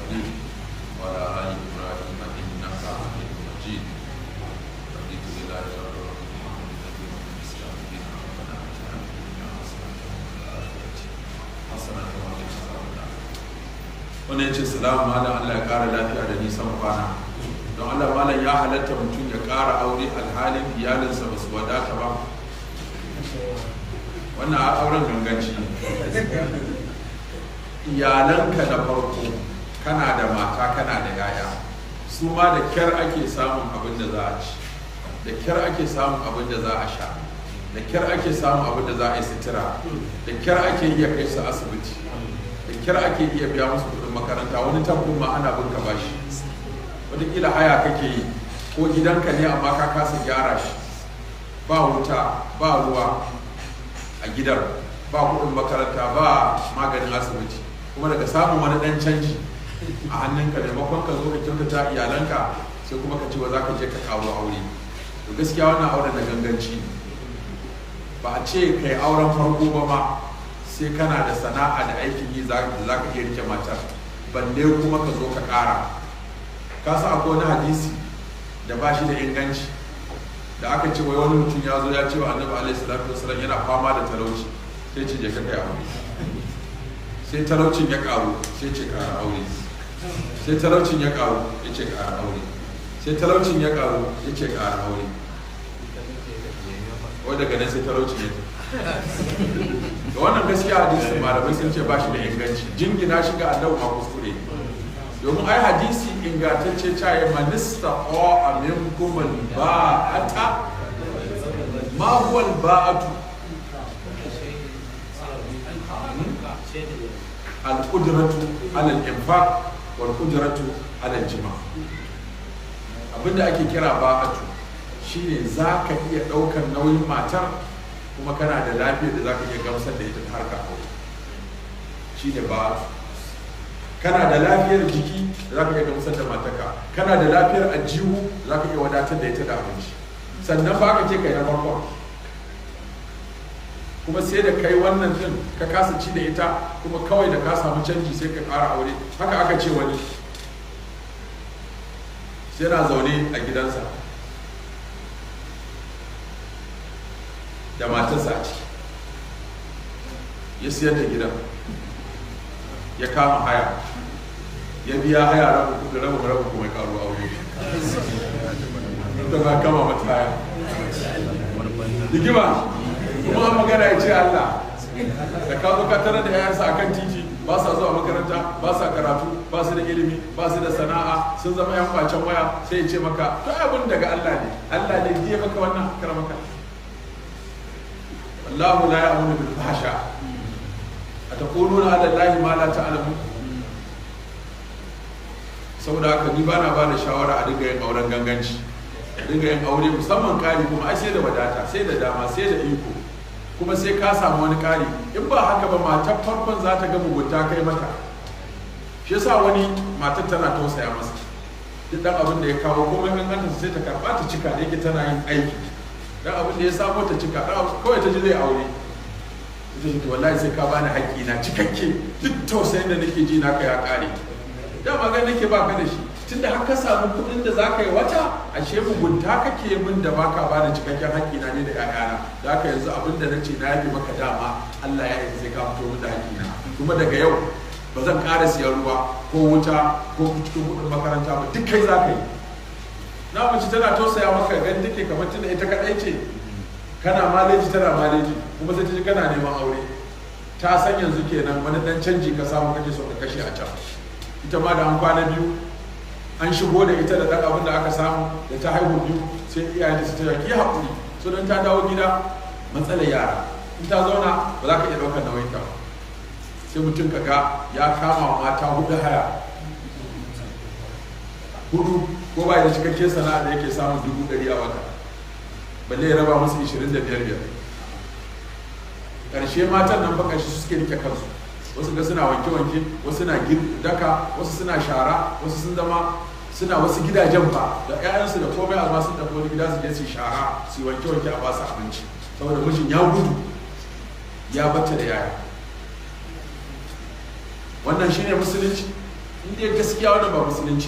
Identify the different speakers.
Speaker 1: Ibrahim wa ala ali Ibrahim innaka Hamidum Majid. رضيت بالله ربا وبمحمد نبيا وبالاسلام دينا. ربنا اتنا في الدنيا حسنه وفي الاخره حسنه وقنا عذاب النار. Wannan ya ce, "Salamu malam, Allah ya kara lafiya da nisan kwana. Don Allah malam, ya halatta mutum ya kara aure alhalin iyalinsa ba su wadata ba?" Wannan auren ganganci. Iyalanka na farko, kana da mata, kana da yaya, su ma da kyar ake samun abin da za a ci, da kyar ake samun abin da za a sha, da kyar ake samun abin da za a yi sutura, da kyar ake iya kai su asibiti, da kyar ake iya biya musu kudin makaranta. Wani tabbun ma ana bin ka bashi. Wataƙila haya kake yi ko gidanka ne amma ka kasa gyara shi, ba wuta, ba ruwa a gidan, ba kudin makaranta, ba maganin asibiti. Kuma daga samun wani dan canji a hannunka, maimakon ka zo ka kyautata iyalanka, sai kuma ka ce wa za ka je ka karo aure. To gaskiya wannan auren da ganganci ne. Ba a ce kai auren farko ba ma sai kana da sana'a da aikin yi za ka iya rike matar, balle kuma ka zo ka kara. Ka san akwai wani hadisi da ba shi da inganci da aka ce wai wani mutum ya zo ya ce wa Annabi alaihi salatu wasallam yana fama da talauci, sai ce, "Je ka kai aure." Sai talaucin ya karu, sai ce, "Kara aure." Sai talaucin ya karu, ya ce, "Kara aure." Sai talaucin ya karu, ya ce, "Kara aure." Wai daga nan sai talaucin ya da. Wannan gaskiya hadisi malamai sun ce ba shi da inganci. Jingina shi ga Annabi ma kuskure, domin ai hadisi ingantacce caye, "Man istata'a minkum ba'ata." Ma huwa al-ba'atu? Al-qudratu ala al-infaq wal qudratu ala al-jima'. Abinda ake kira ba'atu shine zaka iya ɗaukar nauyin matar kuma kana da lafiyar da zaka iya gamsar da ita ta harka aure, shine ba'atu. Kana da lafiyar jiki da zaka iya gamsar da matarka, kana da lafiyar ajihu da zaka iya wadatar da ita da abinci. Sannan ba ka ce kai na farkon kuma sai da kai wannan din ka kasa ci da ita, kuma kawai da ka samu canji sai ka ƙara aure. Haka aka ce wani sai yana zaune a gidansa da matarsa a ciki, ya siyar da gidan, ya kama haya, ya biya haya rabin kudi, rabin rabin, kuma ya karo aure da ba kama mata haya. Rigima kuma an magana ya ce Allah. Da ka zo ka tarar da 'ya'yansa a kan titi, ba sa zuwa makaranta, ba sa karatu, ba su da ilimi, ba su da sana'a, sun zama 'yan kwacen waya, sai ya ce maka, "To abin daga Allah ne, Allah ne ya maka wannan karamaka." Wallahu la ya'muru bil fahsha. Ataquluna ala Allahi ma la ta'lamun. Saboda haka ni bana ba da shawara a dinga yin auren ganganci, a dinga yin aure musamman kari. Kuma ai sai da wadata, sai da dama, sai da iko, kuma sai ka samu wani kari. In ba haka ba, matar farkon za ta ga mugunta kai mata. Shi yasa wani matar tana tausaya masa, duk dan abin da ya kawo, komai kankanta, sai ta karba ta cika, da yake tana yin aiki, dan abin da ya samo ta cika. Dan kawai ta ji zai aure, ita ce, "Wallahi sai ka bani haƙƙi na cikakke. Duk tausayin da nake ji naka ya ƙare. Dama ga nake baka da shi, tunda har ka samu kuɗin da zaka yi wata, ashe mugunta kake min da baka bani cikakken haƙƙi na ne da ƴaƴana. Da haka yanzu abin da nace na yafe maka dama, Allah ya yi, sai ka fito min da haƙƙi na. Kuma daga yau ba zan ƙara siyan ruwa ko wuta ko cikin kuɗin makaranta ba, duk kai za ka yi." Na mace tana tausaya maka, gani take kamar tunda ita kaɗai ce, kana maleji tana maleji, kuma sai ta ji kana neman aure, ta san yanzu kenan wani dan canji ka samu kake so ka kashe a can. Ita ma da an kwana biyu an shigo da ita da dan abin da aka samu, da ta haihu biyu, sai iyayen su ta ki haƙuri. So dan ta dawo gida, matsalar yara, in ta zauna ba za ka iya ɗaukar nauyin ta ba. Sai mutum ka ga ya kama mata hudu haya, hudu, ko ba da cikakken sana'a da yake samun 100,000 a wata, balle ya raba musu 25 biyar. Ƙarshe matan nan fa ƙarshe suke rike kansu. Wasu ga suna wanke-wanke, wasu suna daka, wasu suna shara, wasu sun zama suna wasu gidajen fa da 'ya'yansu da komai, amma sun tafi wani gida su je su shara, su wanke-wanke, a basu abinci, saboda mijin ya gudu ya bata da yaya. Wannan shine musulunci. In In dai gaskiya, wannan ba musulunci.